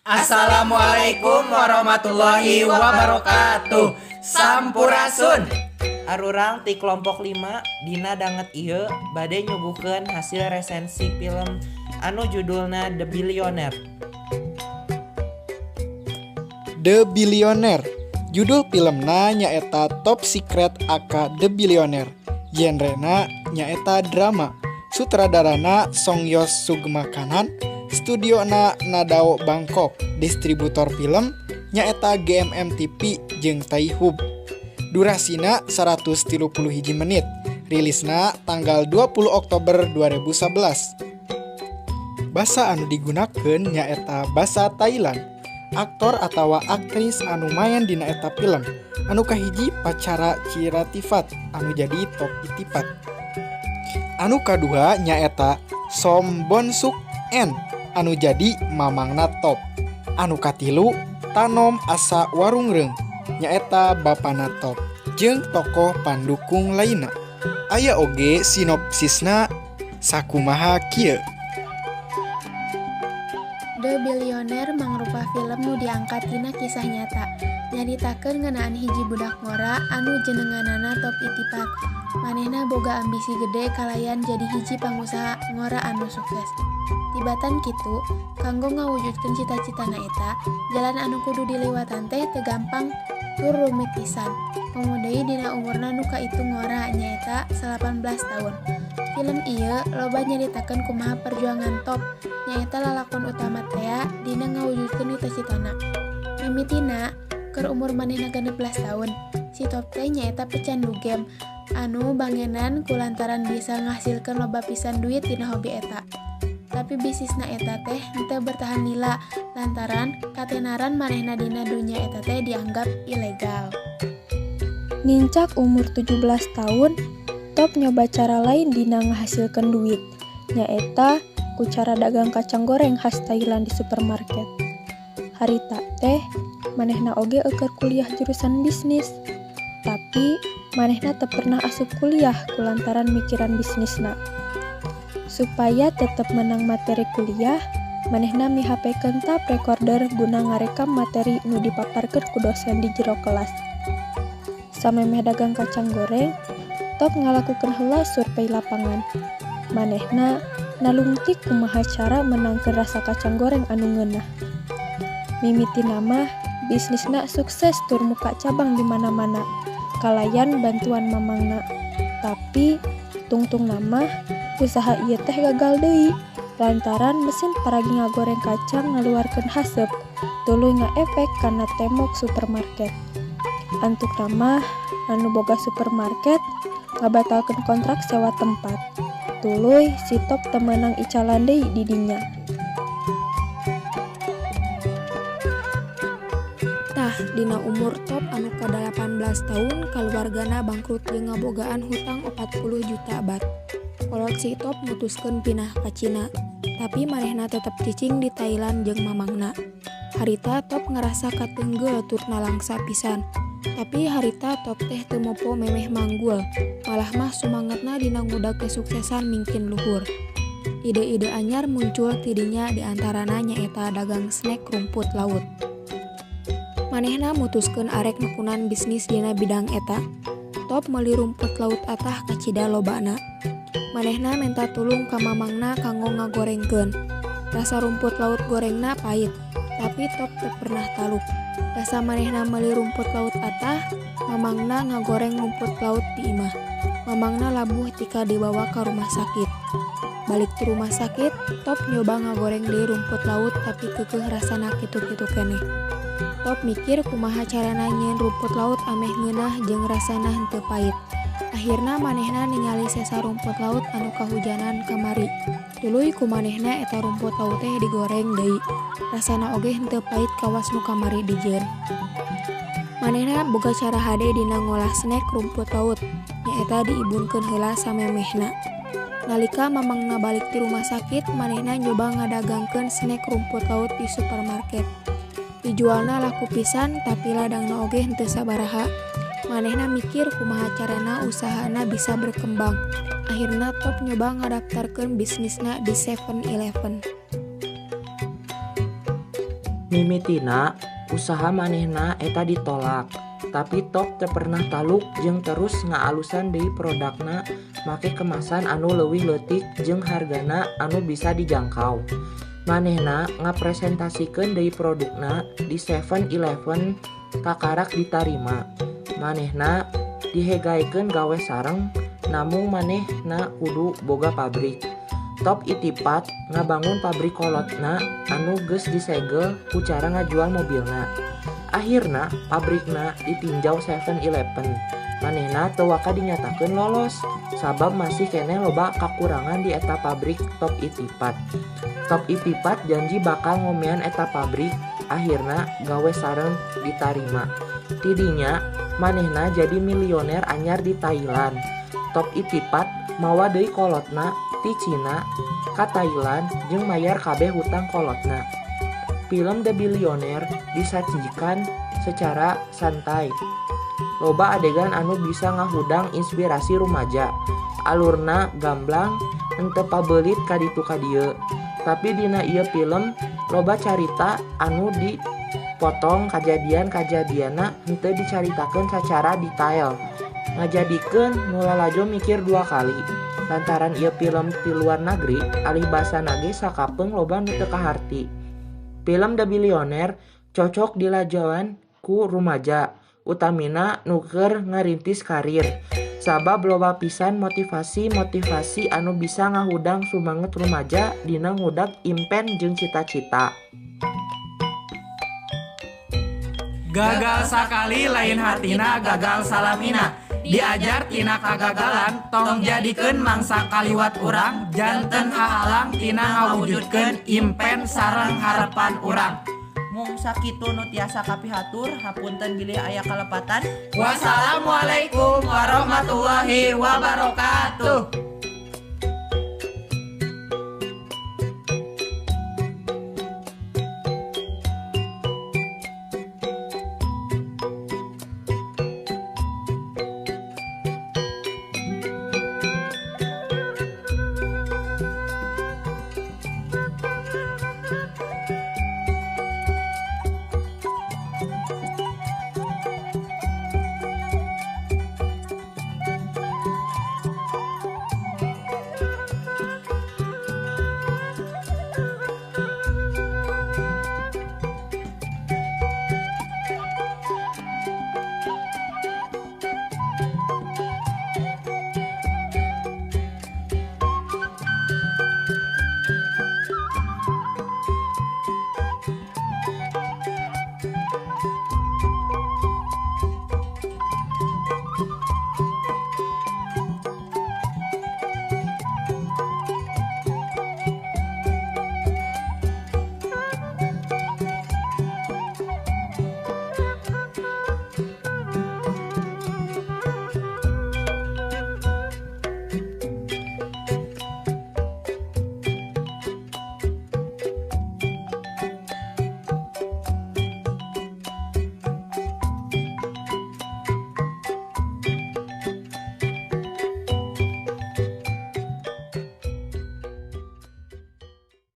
Assalamualaikum warahmatullahi wabarakatuh. Sampurasun. Arurang ti kelompok 5 dina danget ieu bade nyuguhkeun hasil resensi film anu judulna The Billionaire. The Billionaire. Judul filmna nyaeta Top Secret aka The Billionaire. Genrena nyaeta drama. Sutradarana Songyos Sugmakanan. Studiona Nadao Bangkok. Distributor film nyaeta GMM TV jeung Taihub. Durasina 131 menit. Rilisna tanggal 20 Oktober 2011. Basa anu digunakeun nyaeta basa Thailand. Aktor atawa aktris anu maen dina eta film. Anu kahiji Pacara Ciratifat anu jadi Top Itipat. Anu kadua nyaeta Som Bonsuk N anu jadi mamangna Top. Anu katilu Tanom Asa Warungreng nyaeta bapana Top jeung tokoh pandukung lainna. Aya oge sinopsisna sakumaha kieu. The Billionaire mangrupa film nu diangkat tina kisah nyata. Nyaritakeun ngeunaan hiji budak ngora anu jenenganana Top Itipat. Manehna boga ambisi gede kalayan jadi hiji pangusaha ngora anu sukses. Tibatan kitu, kanggo ngawujudkeun cita-citana eta, jalan anu kudu diliwatan teh teu gampang tur rumit pisan. Komo deui dina umurna nu kaitung ngora nyaeta 18 taun. Film ieu loba nyaritakeun kumaha perjuangan Top nyaeta lalakon utama tea dina ngawujudkeun cita-citana. Mimitina keur umur manehna 16 taun, si Top teh nyaeta pecandu game anu bangenan kulantaran bisa ngahasilkeun loba pisan duit dina hobi eta. Tapi bisnisna eta teh henteu bertahan lila lantaran katenaran manehna dina dunya eta teh dianggap ilegal. Nincak umur 17 tahun, Top nyoba cara lain dina ngahasilkeun duit, nyaeta ku cara dagang kacang goreng khas Thailand di supermarket. Harita teh manehna oge eueuh kuliah jurusan bisnis, tapi manehna teu pernah asup kuliah kulantaran mikiran bisnisna. Supaya tetep menang materi kuliah, manehna mihapekeun tape recorder guna ngarekam materi nu dipaparkeun ku dosen di jero kelas. Samemeh dagang kacang goreng, Top ngalakukeun heula survei lapangan. Manehna nalungtik kumaha cara menangkeun rasa kacang goreng anu ngeunah. Mimitina mah bisnisna sukses tur muka cabang di mana-mana, kalayan bantuan mamangna. Tapi tungtungna mah usaha ieu teh gagal deui lantaran mesin paragi ngagoreng kacang ngaluarkeun haseup tuluy ngaefek kana tembok supermarket. Antukna mah anu boga supermarket ngabatalkeun kontrak sewa tempat. Tuluy si Top teu meunang icalan deui di dinya. Tah, dina umur Top anu ka-18 tahun kaluargana bangkrut jeung ngabogaan hutang 40 juta bat. Kolot si Top mutuskeun pindah ka Cina, tapi manehna tetep cicing di Thailand jeung mamangna. Harita Top ngarasa katenggel tur nalangsa pisan. Tapi harita Top teh teu mopo memeh manggul, malah mah sumangetna dina ngudag kesuksesan mingkin luhur. Ide-ide anyar muncul tidinya diantarana nyaeta dagang snack rumput laut. Manehna mutuskeun arek nekunan bisnis dina bidang eta. Top meuli rumput laut atah kacida lobana. Manehna menta tulung ka mamangna kanggo ngagorengkeun. Rasa rumput laut gorengna pahit, tapi Top teu pernah taluk. Rasa manehna meuli rumput laut atah, mamangna ngagoreng rumput laut di imah. Mamangna labuh tika dibawa ka rumah sakit. Balik ti rumah sakit, Top nyoba ngagoreng deui rumput laut tapi keukeuh rasana kitu-kitu keneh. Top mikir kumaha carana nyieun rumput laut ameh ngeunah jeung rasana henteu pait. Akhirna manehna ningali sesa rumput laut anu kahujanan kamari. Tuluy ku manehna eta rumput laut teh digoreng deui. Rasana oge henteu pait kawas nu kamari dijieun. Manehna boga cara hade dina ngolah snack rumput laut, nyaeta diibunkeun heula samemehna. Nalika mamangna balik ti rumah sakit, manehna nyoba ngadagangkeun snack rumput laut di supermarket. Dijualna laku pisan tapi ladangna oge henteu sabaraha. Manehna mikir kumaha carana usahana bisa berkembang. Akhirna Top nyoba ngadaftarkeun bisnisna di 7-Eleven. Mimitina usaha manehna eta ditolak, tapi Top teu pernah taluk jeung terus ngaalusan deui produkna make kemasan anu leuwih leutik jeung hargana anu bisa dijangkau. Manehna ngapresentasikeun deui produkna di 7-Eleven kakarak ditarima. Manehna dihegaikeun gawe sareng namung manehna kudu boga pabrik. Top Itipat ngabangun pabrik kolotna anu geus disegel ku cara ngajual mobilna. Akhirna pabrikna ditinjau 7-Eleven. Manehna teu waka dinyatakeun lolos sabab masih keneh loba kakurangan di eta pabrik Top Itipat. Top Itipat janji bakal ngomean eta pabrik, akhirna gawe sareng ditarima. Tidinya manehna jadi milioner anyar di Thailand. Top Itipat mawa deui kolotna ti Cina ka Thailand jeung mayar kabeh hutang kolotna. Film The Billionaire disajikan secara santai. Loba adegan anu bisa ngahudang inspirasi rumaja. Alurna gamblang, henteu pabelit ka ditu ka dieu. Tapi dina ieu film loba carita anu dipotong kajadian-kajadianna henteu dicaritakeun sacara detail. Ngajadikeun nu lalajo mikir dua kali. Lantaran ieu film ti luar negeri, alih basana ge sakapeung loba nu teu kaharti. Film The Billionaire cocok dilajoan ku rumaja, utamina nu keur ngarintis karir. Sabab loba pisan motivasi-motivasi anu bisa ngahudang sumanget rumaja dina ngudag impen jeung cita-cita. Gagal sakali lain hatina gagal salamina. Diajar tina kagagalan tong jadikeun mangsa kaliwat urang janten hahalang tina ngawujudkeun impen sareng harapan urang. Mung sakitu nu tiasa kapihatur, hapunten bilih aya kalepatan. Wassalamualaikum warahmatullahi wabarakatuh.